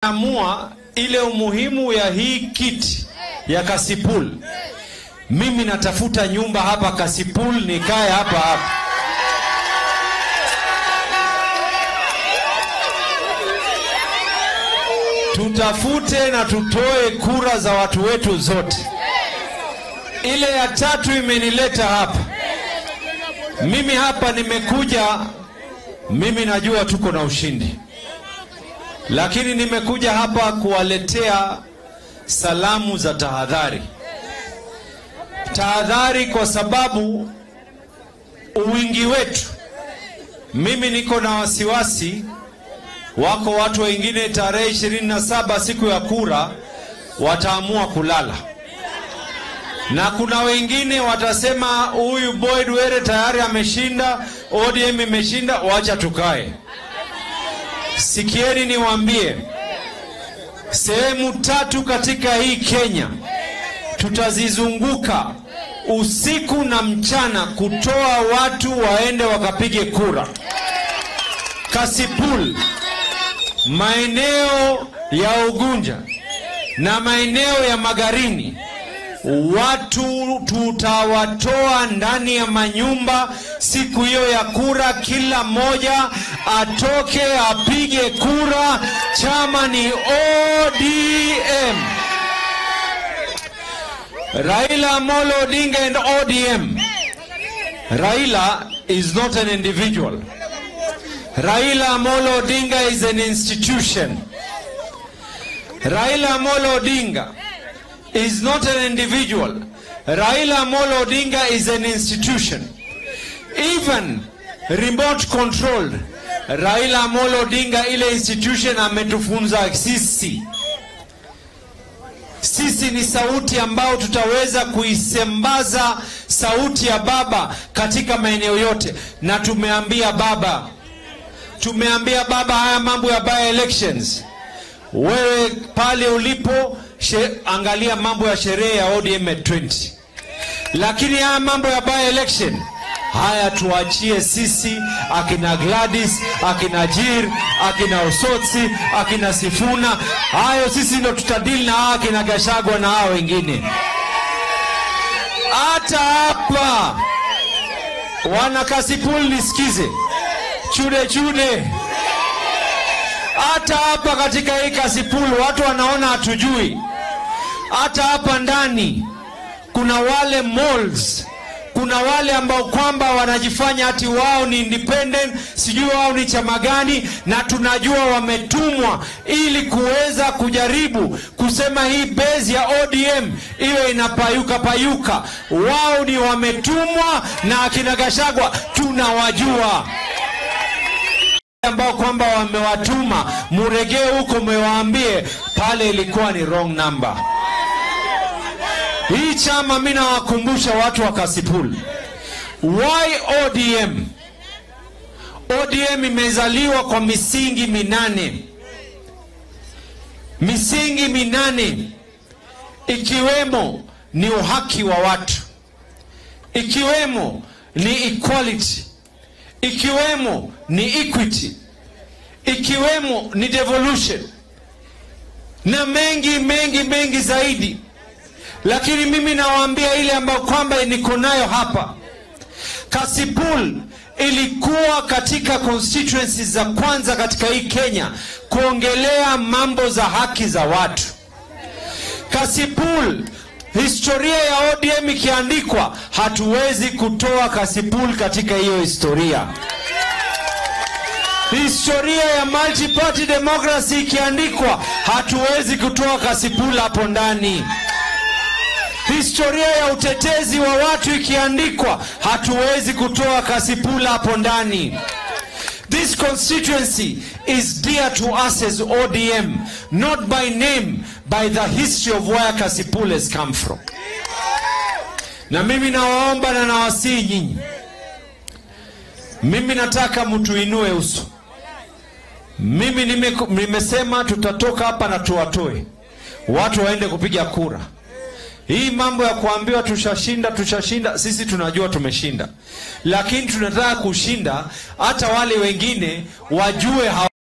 Amua ile umuhimu ya hii kiti ya Kasipul. Mimi natafuta nyumba hapa Kasipul, nikae hapa hapa. Tutafute na tutoe kura za watu wetu zote. Ile ya tatu imenileta hapa. Mimi hapa nimekuja, mimi najua tuko na ushindi. Lakini nimekuja hapa kuwaletea salamu za tahadhari. Tahadhari kwa sababu uwingi wetu, mimi niko na wasiwasi, wako watu wengine tarehe 27 siku ya kura wataamua kulala. Na kuna wengine watasema huyu Boyd Were tayari ameshinda, ODM imeshinda, wacha tukae. Sikieni niwaambie, sehemu tatu katika hii Kenya tutazizunguka usiku na mchana kutoa watu waende wakapige kura. Kasipul, maeneo ya Ugunja na maeneo ya Magarini, watu tutawatoa ndani ya manyumba siku hiyo ya kura. Kila mmoja atoke apige kura. Chama ni ODM. Raila Amolo Odinga and ODM. Raila is not an individual. Raila Amolo Odinga is an institution. Raila Amolo Odinga is not an individual. Raila Amolo Odinga is an institution. Even remote controlled, Raila Amolo Odinga ile institution ametufunza sisi. Sisi ni sauti ambao tutaweza kuisembaza sauti ya baba katika maeneo yote. Na tumeambia baba, haya mambo ya by elections, wewe pale ulipo angalia mambo ya sherehe ya ODM 20. Lakini haya mambo ya by election haya tuachie sisi, akina Gladys, akina Jir, akina Osotsi, akina Sifuna. Hayo sisi ndo tutadili na hao akina Gachagua na hao wengine. Hata hapa wana Kasipul nisikize, chude chude. Hata hapa katika hii Kasipul watu wanaona hatujui. Hata hapa ndani kuna wale malls, kuna wale ambao kwamba wanajifanya ati wao ni independent, sijui wao ni chama gani, na tunajua wametumwa ili kuweza kujaribu kusema hii base ya ODM iwe inapayuka payuka. Wao ni wametumwa na akina Gachagua tunawajua. Ambao kwamba wamewatuma, muregee huko mwaambie pale ilikuwa ni wrong number. Hii chama mimi nawakumbusha watu wa Kasipul. Why ODM? ODM imezaliwa kwa misingi minane. Misingi minane ikiwemo ni uhaki wa watu, ikiwemo ni equality, ikiwemo ni equity, ikiwemo ni devolution, na mengi mengi mengi zaidi. Lakini mimi nawaambia ile ambayo kwamba niko nayo hapa. Kasipul ilikuwa katika constituencies za kwanza katika hii Kenya kuongelea mambo za haki za watu. Kasipul, historia ya ODM ikiandikwa, hatuwezi kutoa Kasipul katika hiyo historia. Historia ya multi-party democracy ikiandikwa, hatuwezi kutoa Kasipul hapo ndani. Historia ya utetezi wa watu ikiandikwa, hatuwezi kutoa Kasipul hapo ndani. This constituency is dear to us as ODM, not by name, by the history of where Kasipul has come from. Na mimi nawaomba na nawasihi nyinyi, mimi nataka mtuinue uso. Mimi nimesema tutatoka hapa na tuwatoe watu waende kupiga kura. Hii mambo ya kuambiwa tushashinda, tushashinda, sisi tunajua tumeshinda. Lakini tunataka kushinda hata wale wengine wajue.